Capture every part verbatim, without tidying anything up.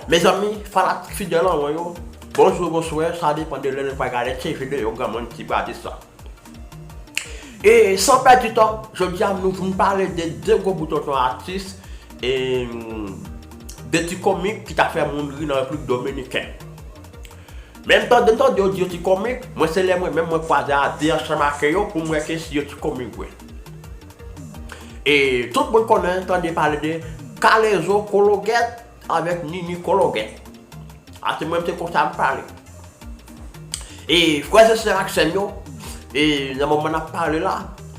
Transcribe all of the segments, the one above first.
Mezanmi, fanatik fidèl an mwen yo, bonjou, bonswè, sa depann de lè nou pral gade ti videyo granmoun ti bradis sa. E san pèdi tan, jodi a nou vin pale de de gwo bout tonton atis, e, de ti komik ki ta fè moun ri nan Repiblik Dominiken. Men m tande, m tande yo di yo ti komik, mwen se lè mwen menm mwen kwaze a de ansanm ak yo pou m wè ke si yo ti komik vre. E tout moun konnen, tande pale de Kalezo Kologèt avèk Nini Kologèt. A se mwen, se konsa m pale. E frè e sè ak sè m yo, e nan moman n ap pale la,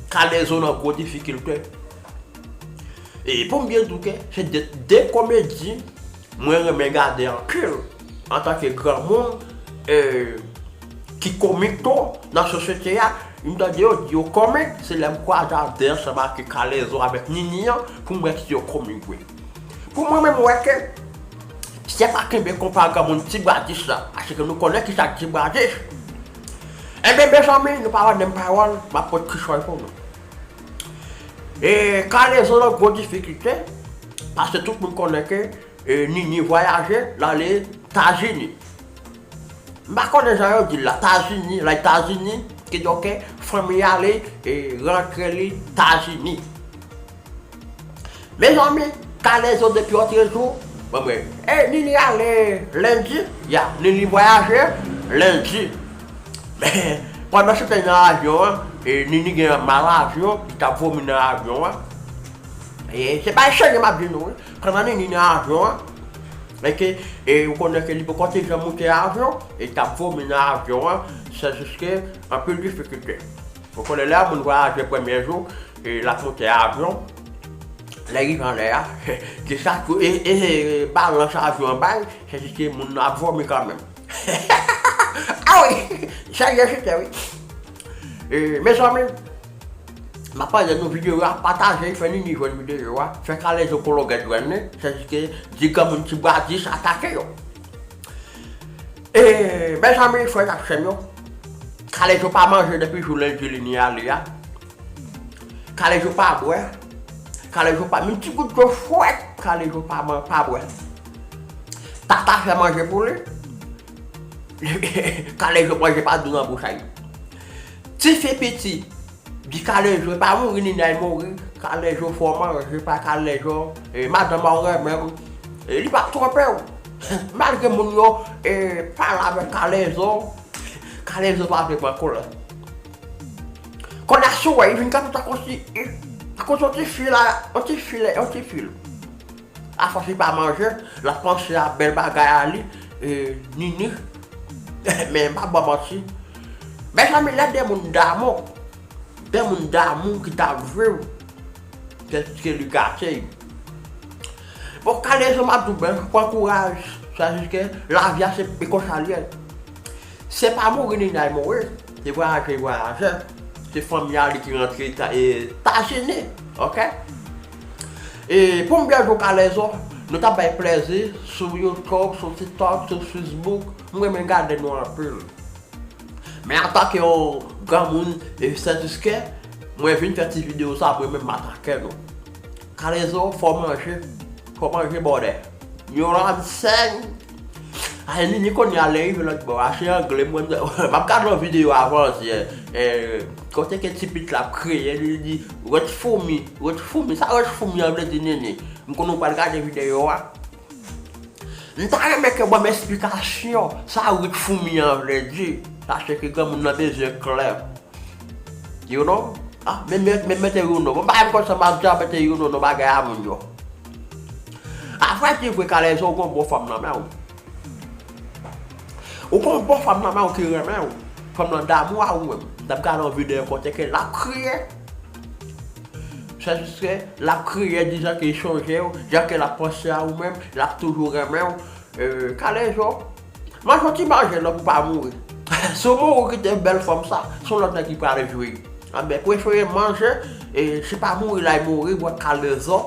Kalezo nan gwo difikilte. E pou m byen di w ke se de, de komedi mwen renmen gade anpil antanke granmoun, e, ki komik tou nan sosyete a. M tande yo di yo komik, se lè m kwaze a de ansanm ak Kalezo avèk Nini an pou m wè si yo komik vre. Pou mwen menm, m wè ke si se pa kenbe konpa granmoun ti bradis la, paske nou konnen kisa k ti bradis. Enben, mezanmi, nou pa wè menm pawòl, m ap pot kichòy pou nou. E Kalezo nan gwo difikilte, paske tout moun konnen ke, e, Nini vwayaje, l ale Etazini. M pa konnen jan yo di l la, Etazini, la Etazini, kidonk fanmi ale, e, rantre li Etazini. Mezanmi, Kalezo depi yon ti jou, bon, mwen, e, Nini ale lendi, ya, Nini vwayaje lendi. Men, pandan se te nan avyon an, e, Nini gen mal avyon, li t ap vomi nan avyon an. E, se pa eseye m ap di nou, wi. Pandan Nini nan avyon an, e ke, e, ou konnen ke li poko te janm moute avyon, e, li t ap vomi nan avyon an, se jis ke anpil difikilte. Ou konnen lè moun vwayaje premye jou, e, l ap moute avyon, lè rive anlè a, gen sa tou, e, e, e, balans avyon an bay, se jis ke moun nan ap vomi kanmenm. A wi, serye, se tè, wi. E, mezanmi, m ap pale nou videyo a, pataje, fè Nini jwenn videyo a, fè Kalezo Kologèt jwenn li, se jis ke di granmoun ti bradis atake yo. E, mezanmi, frè ak sè m yo, Kalezo pa manje depi jou lendi li ni ale a. Kalezo pa bwè. Kalezo pa, menm ti gout dlo frèt, Kalezo pa man-, pa bwè. Tata fè manje pou li. Kalezo manje pa dou nan bouch a li. Tifi piti, di Kalezo pa mouri, Nini al mouri. Kalezo fò manje pa Kalezo. E, madanm an renmen w. E, li p ap twonpe w. Malgre moun yo, e, pale avèk Kalezo, Kalezo pa vle pran kolè. Kounye a si w wè, li vin kanpe tankou si, tankou si yon ti fi la, yon ti fi lè, yon ti fi. Afòs li pa manje, l ap panse a bèl bagay a li, e, Nini. Men m pa ba w manti. Mezanmi, lè de moun damou, de moun damou ki t ap viv, se, se li gate. Bon, Kalezo m ap di w, men, pran kouraj, sa jis ke lavi a se, e konsa l ye. Se pa mouri Nini al mouri, se vwayaje l vwayaje. Se fanmi a li ki rantre Eta-, e, Etazini, oke? E pou m byen di w, Kalezo, nou t ap bay plèzi sou YouTube, sou TikTok, sou Facebook. M renmen gade nou anpil. Men antanke yon granmoun, e, sètiskè, mwen vin fè ti videyo sa pou mwen menm m atake nou. Kalezo, fò manje. Fò manje, bòdè. You know what I'm saying? Ay, Nini kounye a lè rive lòt bò a, se angle mwen, m ap gade yon videyo avan yè, e, kote ke ti pit la ap kriye, li di, "Rèt foumi, rèt foumi." Sa rèt foumi an vle di, Nini? M konnen w pral gade videyo a. M ta renmen ke w ban m esplikasyon sa rèt foumi an vle di. Paske granmoun nan bezwen klè. You know? Ah, men, men, men mete you know. Bon, m pa menm konn sa m ap di a, mete you know nan bagay a moun yo. Avrèdivre, Kalezo, ou gon bon fanm nan men w. Ou gon bon fanm nan men w ki renmen w. Fanm nan damou a ou menm. M t ap gade yon videyo kote ke l ap kriye. Se jis ke l ap kriye, di jan ke l chonje w, jan ke l ap panse a ou menm, l ap toujou renmen w. E, Kalezo, manje yon ti manje non pou w pa mouri. Si w mouri, w kite bèl fanm sa, se yon lòt nèg ki pral jwi. Anben, prefere manje, e, si pa mouri l al mouri, bwè Kalezo,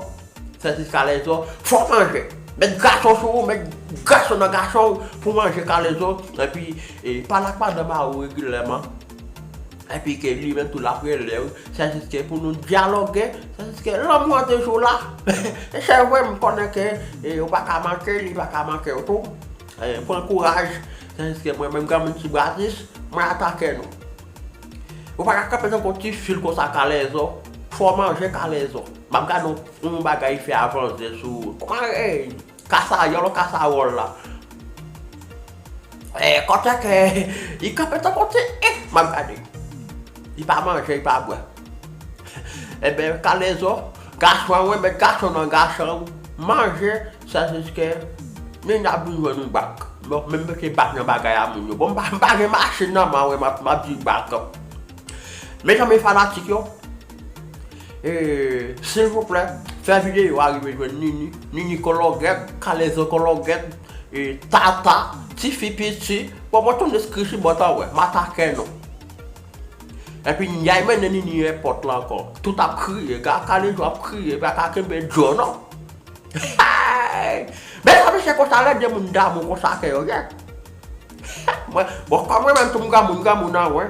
sèvis Kalezo, fò manje. Met gason sou ou, met gason nan gason w pou manje Kalezo, epi, e, pale ak madanm a ou regilèman. Epi ke li menm tou l ap rele w, se jis ke pou nou dyaloge, se jis ke lanmou an toujou la. E se vre, m konnen ke e, ou pa ka manke li, li pa ka manke w tou. E, pran kouraj, se jis ke mwen menm granmoun Ti Bradis, mwen atake nou. Ou pa ka kanpe tankou ti fil konsa, Kalezo. Fò manje, Kalezo. M ap gade yon, yon bagay fè avanse sou kòman e, kasayòl, kasawòl la. E, kote ke li kanpe tankou ti, e, m ap gade. Li pa manje, li pa bwè. Enben, Kalezo, gason an renmen gason nan gason, manje, se jis ke Nini ap vin jwenn yon bak. Bon, menm mete bak nan bagay a moun yo. Bon, m pa, m pa gen machin nan men, wè, m ap, m ap di bak. Mezanmi fanatik yo, e, silvouplè, fè videyo a rive jwenn Nini, Nini Kologèt, Kalezo Kologèt, e, Tata, Tifi Piti. Bon, mwen tounen Skriti bòt an, wè, m atake nou. Epi n yay mennen Nini èpòt la ankò. Tout ap kriye, ga Kalezo ap kriye, pa ka kenbe djo non. Mezanmi, se konsa lè de moun damou konsa ke yo ye. Mwen, bon, kòm mwen menm tou m granmoun, granmoun an, wè.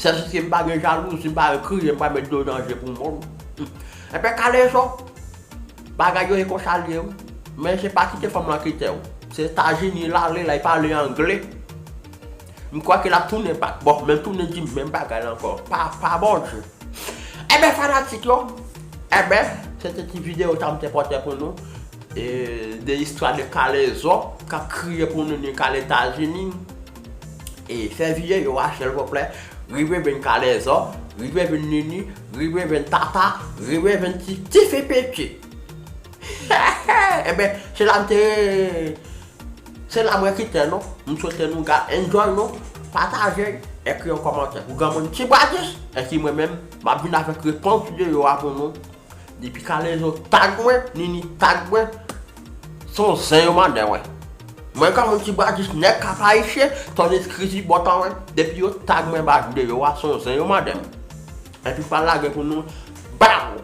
Se jis ke m pa gen jalouzi, m pa gen kriye, m pa met dlo nan je pou moun. Enben Kalezo, bagay yo e konsa l ye, wi. Men se pa kite fanm lan kite w. Se Etazini l ale la, li pale angle. M kwè ke l ap tounen bak. Bon, men l tounen di m menm bagay la ankò. Papa Bondye. Enben, fanatik yo, enben, se te ti videyo sa m te pote pou nou. E, de istwa de Kalezo k ap kriye pou Nini k al Etazini. E fè videyo a, silvouplè, rive jwenn Kalezo, rive jwenn Nini, rive jwenn Tata, rive jwenn ti, Tifi Piti. Enben, se la m te, se la mwen kite nou. M swete nou ga enjoy nou, pataje, ekri yon kòmantè. Pou granmoun Ti Bradis, epi mwen menm, m ap vin avèk repons videyo a pou nou. Depi Kalezo tag mwen, Nini tag mwen, se yon zen yo mande mwen. Mwen granmoun Ti Bradis nèg Kap Ayisyen, tandis Krizi bòt an mwen. Depi yo tag mwen ba videyo a, se yon zen yo mande mwen. Epi pa lage pou nou, baw!